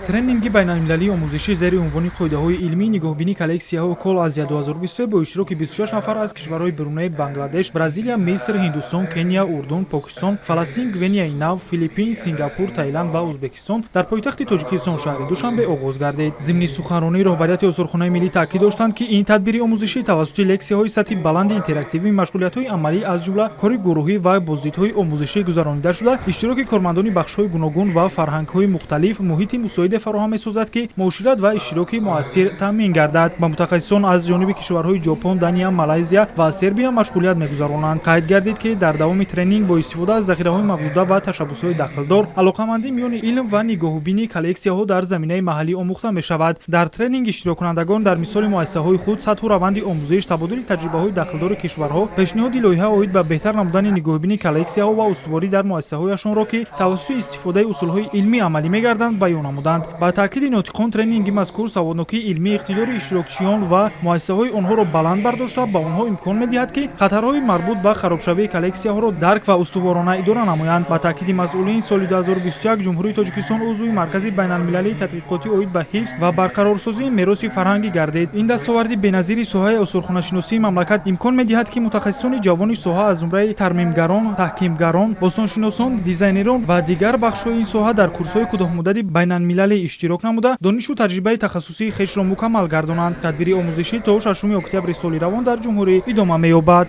Тренинги байналмилалии омӯзишӣ зери унвони «Қоидаҳои илмии нигоҳубини коллексияҳо Кол Азия 2023» бо иштироки 26 нафар аз кишварҳои Бруней, Бангладеш, Бразилия, Миср, Ҳиндустон, Кения, Урдун, Покистон, Фаластин, Гвинеяи Нав, Филиппин, Сингапур, Таиланд ва Ӯзбекистон дар пойтахти Тоҷикистон, шаҳри Душанбе, оғоз гардид. Зимни суханронии роҳбарияти осорхонаи миллӣ таъкид доштанд, ки ин тадбири омӯзишӣ тавассути лексияҳои сатҳи баланди интерактивӣ, машғулиятҳои амалӣ, аз ҷумла кори гурӯҳӣ ва боздидҳои омӯзишӣ гузаронида шуда, иштироки кормандони бахшҳои гуногун ва фарҳангҳои мухталиф муҳити мусоиде фароҳам месозад, ки муошират ва иштироки муассир таъмин гардад. Ба мутахассисон аз ҷониби кишварҳои Ҷопон, Дания, Малайзия ва Сербия машғулият мегузаронанд. Қайд гардид, ки дар давоми тренинг бо истифода аз захираҳои мавҷуда ва ташаббусҳои дахлдор алоқамандӣ миёни илм ва нигоҳубини коллексияҳо дар заминаи маҳаллӣ омӯхта мешавад. Дар тренинг иштироккунандагон дар мисоли муассисаҳои худ сатҳу раванди омӯзиш, табодули таҷрибаҳои дахлдори кишварҳо, пешниҳоди лоиҳа оид ба беҳтар намудани нигоҳубини коллексияҳо ва устуворӣ дар муассисаҳояшонро, ки тавассути истифодаи усулҳои илмӣ амалӣ мегарданд, баён намуданд. Ба таъкиди нотиқон, тренинги мазкур саводнокии илмӣ, иқтидори иштирокчиён ва муассисаҳои онҳоро баланд бардошта, ба онҳо имкон медиҳад, ки хатарҳои марбут ба харобшавии коллексияҳоро дарк ва устуворона идора намоянд. Ба таъкиди масъулин, соли 2021 Ҷумҳурии Тоҷикистон узви Маркази байналмилалии тадқиқотӣ оид ба ҳифз ва барқарорсозии мероси фарҳангӣ гардид. Ин дастоварди беназири соҳаи осорхонашиносии мамлакат имкон медиҳад, ки мутахассисони ҷавони соҳа аз зумраи тармимгарон, таҳкимгарон, бостоншиносон, дизайнерон ва дигар бахшҳои ин соҳа дар курсҳои кӯтоҳмуддати байналмилалӣ иштирок намуда, донишу таҷрибаи тахассусии хешро мукаммал гардонанд. Тадбири омӯзишӣ то 6 октябри соли равон дар ҷумҳурӣ идома меёбад.